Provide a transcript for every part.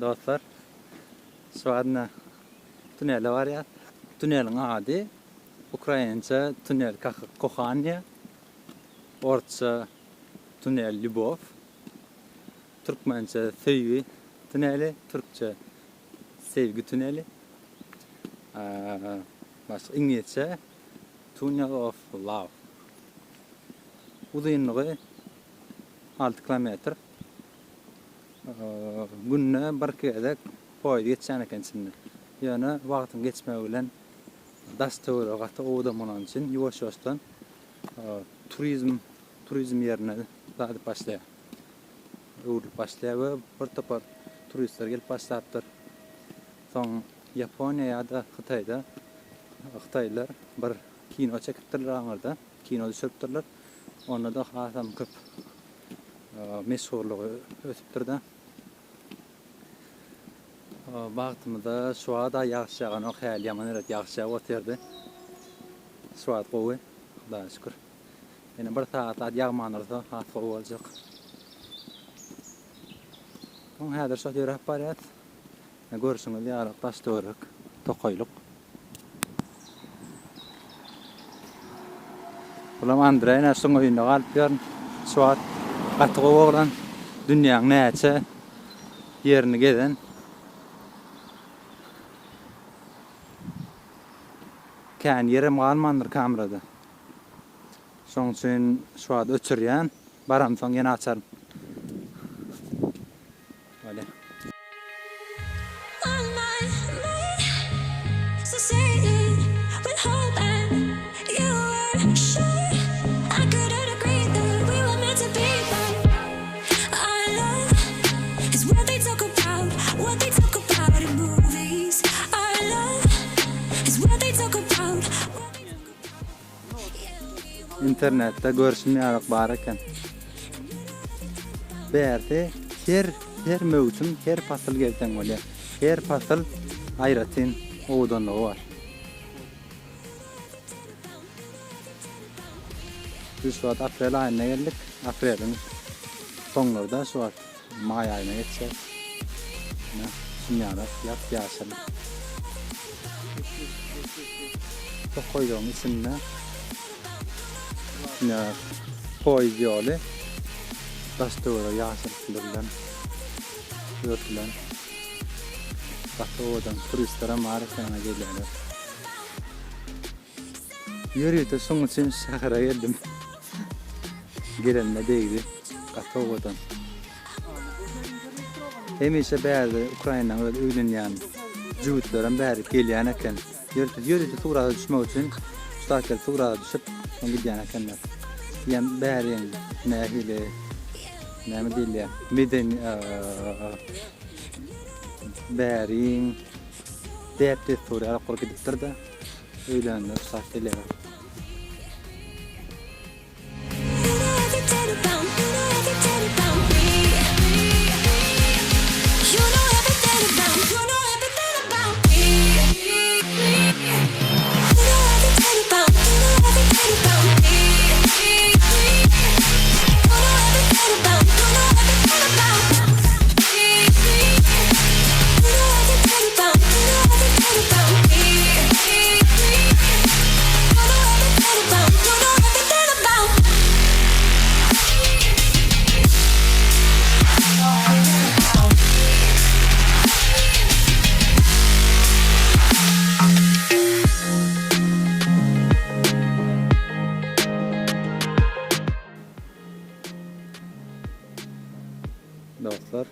Dostlar, şu wagtna tunele barýas. Tuneliň ady ukrainça tunel Kohaniýa, orsça tunel Lýubow, türkmençe Söýgi tuneli, türkçe Sevgi tuneli, başga iňlisçe Tunnel of Love. Uzynlygy 6 kilometr. Günde birki gezek poýez geçýän eken içinde. Ýöne wagtyň geçmegi bilen daş-töweregi gaty owadan bolany üçin ýuwaş-ýuwaşdan turizm turizm ýerine zadyp başlaýar. Öwrülip başlaýar we bir topar turistler gelip başlapdyr. Soň Ýaponiýa ýa-da Hytaýda hytaýlylar bir kino çekipdirler aňyrda, kino düşüripdirler. Onda-da hasam köp meşhurlygy ösüpdir-de. Bagtymyza şu wagt-a ýagyş ýaganok, häli ýaman erbet ýagyş ýagyp otyrdy. Şu wagt gowy, Hudaýa şükür. Ýene bir sagat zat ýagman dursa has gowy boljak. Soň häzir şo ýöräp barýas. Görşüňiz ýaly daş-töwerek tokaýlyk. Bulam Andreý ine şuň öýünde galyp ýörün. Şu wagt gaty gowy oglan. Dünýäň näçe ýerini gezen. Kän ýerem galmandyr kamerada. Şoň üçin şu wagt öçürýän. Baramsoň ýene açaryn. Bolýa. Internetde görşüm ýaly bar eken. Bärde her her möwsüm, her pasyl gelseň bolýar. Her pasyl aýratyn owadanlygy bar. Biz şu wagt aprel aýynda geldik. Apreliň soňlary-da şu wagt maý aýyna geçýäs. Ine, şunýalak ýap-ýaşyl tokaýlygyň içinde ine poýez ýoly daş-töweregi ýaşylyklar bilen örtülen. Gaty owadan. Turistlerem bar eken gelýärler. Ýörite şoň üçin şähere geldim. Gelenime degdi. Gaty owadan. Hemişe bärde Ukrainaň öz öýlenýän jübütlerem bärik gelýän eken. Ýörite ýörite surata düşmek üçin şu zat gelip surata düşüp soň gidýän ekenler. Diýýän bäriň nähili näme diýilýär medeni bäriň däp-dessury ýaly bolup gidipdir-de. Öýlänler şat gelýär. Dostlar,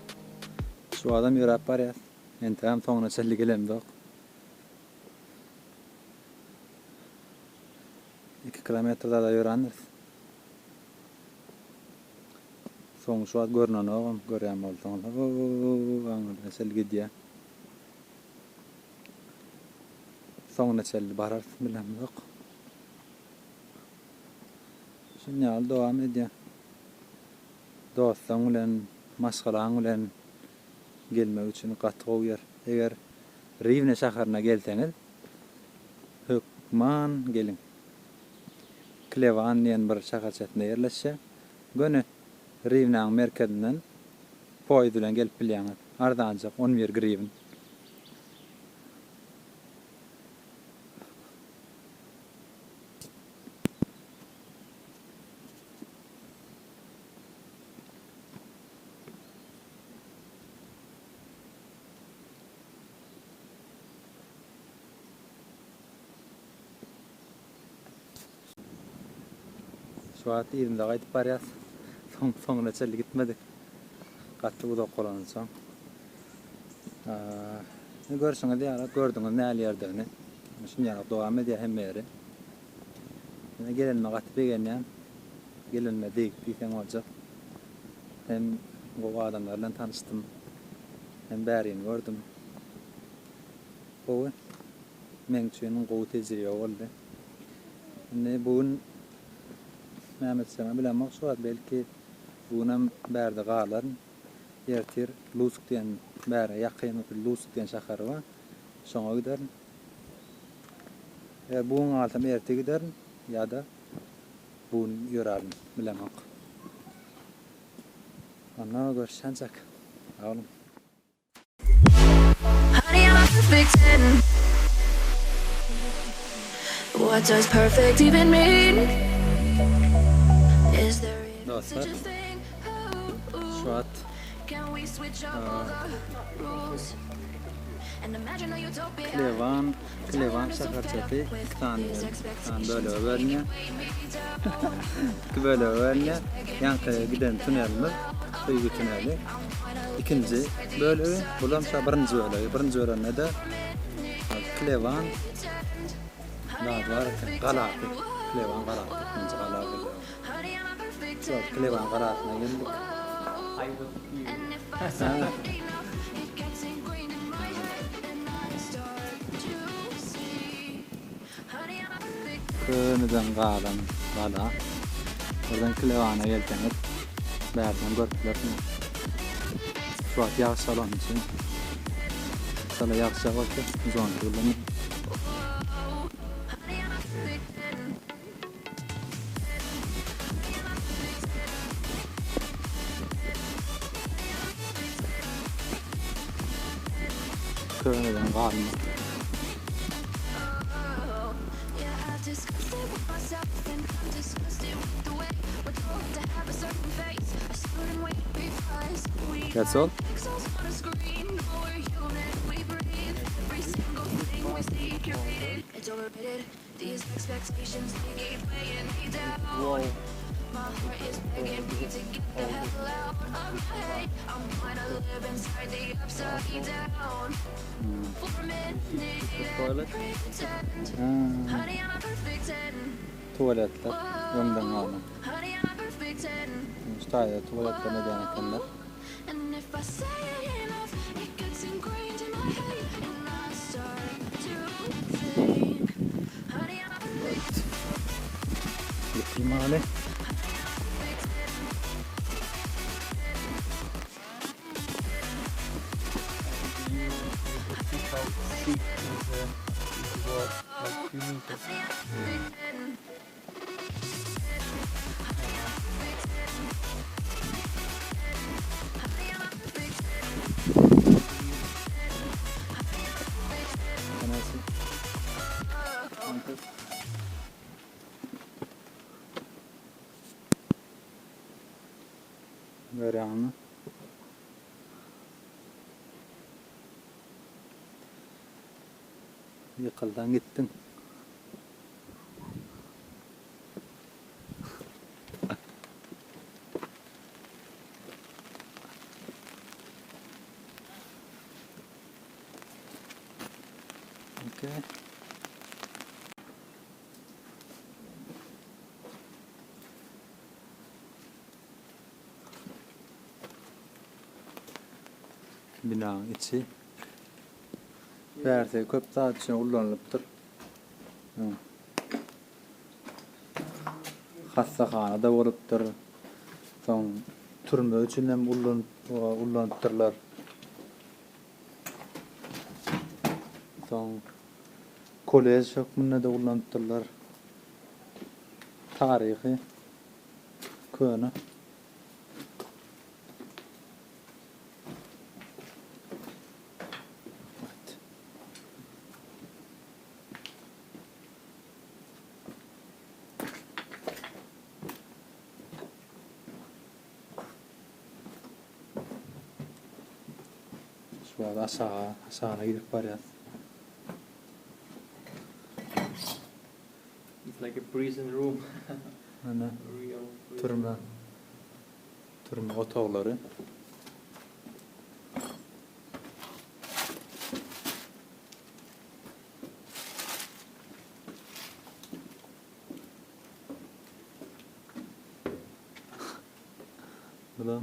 şu adam ýöräp barýas. Entegem soňuna çenli gelemzok. 2 kilometr zada ýörändiris. Soňy şu wagt görnenogam, görýän bolsaňyz. Aňyrda çenli gidýär. Soňuna çenli bararys bilemzok. Şuny ýaly dowam edýär. Dostlaň bilen, maşgalaň bilen gelmek üçin gaty gowy ýer. Eger Riwne şäherine gelseňiz, hökman geliň. Klewan diýen bir şäherçesinde ýerleşýär. Göni Riwnäň merkezinden poýez bilen gelip bilýäňiz. Arzanjak, 11 griwin. Şu wagt yzymyza gaýdyp barýas. Soň soňuna çenli gitmedik. Gaty uzak bolansoň. Görşüňiz ýaly, gördüňiz näl ýerdigini. Şuny ýaly dowam edýär hemme ýeri. Ýöne gelenime gaty begenýän. Gelenime degip diýseň boljak. Hem gowy adamlar bilen tanyşdym. Hem bärini gördüm. Gowy. Meň üçin gowy tejribe boldy. Indi bu gün näme etjegimi bilemok şu wagt. Belki bu günem bärde galaryn. Ertir Lutsk diýen bäre ýakyn Lutsk diýen şäher bar. Şoňa giderin. Eger bu gün galsam ertir giderin ýa-da bu gün ýörärin bilemok. Onda görüşýänçäk. Sag boluň. Honey, I'm a perfect 10. What does perfect even mean? Is there even Dostlar, such a thing? şu wagt Can we switch up all the rules? And imagine a utopia. Klewan, Klewan şäherçesi iki sany iki sany bölege bölünýär. Iki bölege bölünýär. Ýaňky giden tunelimiz Söýgi tuneli. Ikinji bölegi, bulam şa birinji bölegi. Birinji böleginde-de Klewan zady bar eken, galasy. Klewan galasy, ikinji gala bolýar. Şu wagt Klewan galasyna geldik. Ha. Köneden galan gala. Oradan Klewana gelseňiz, bärden görüp bilersiňiz. Şu wagt ýagyş ýagany üçin şala ýagyş ýagyp otyr, zonty bilen. Köneden galma. That's all. It's overrated. These expectations, they keep weighing me down. Wow. My heart is begging me to get the hell out of my head. I'm gonna live inside the upside down. For a minute, Toilet. pretend. Ha, Honey, I'm a perfect 10. tuwaletler öňden galan. Honey, I'm a perfect 10. Şu taýda tuwaletler edýän ekenler. And if I say it enough, it gets ingrained in my head. And I start to think, honey, I'm a perfect Ýykylmaly. And you, you could see how thick is the, is the wall, like few meters. Can I see? Görýäňmi? Ýykyldan gitdiň. Okay. Binaň içi. Bärde köp zat üçin ulanylypdyr. Hı. Hassahana-da bolupdyr. Soň türme üçin hem ullanyp ullanypdyrlar. Soň kolej hökmünde-de ullanypdyrlar. Taryhy köne. Şu wagt aşaga, aşagyna gidip barýas. It's like a prison room. Ana, Real prison. türme. Türme otaglary. Bu da.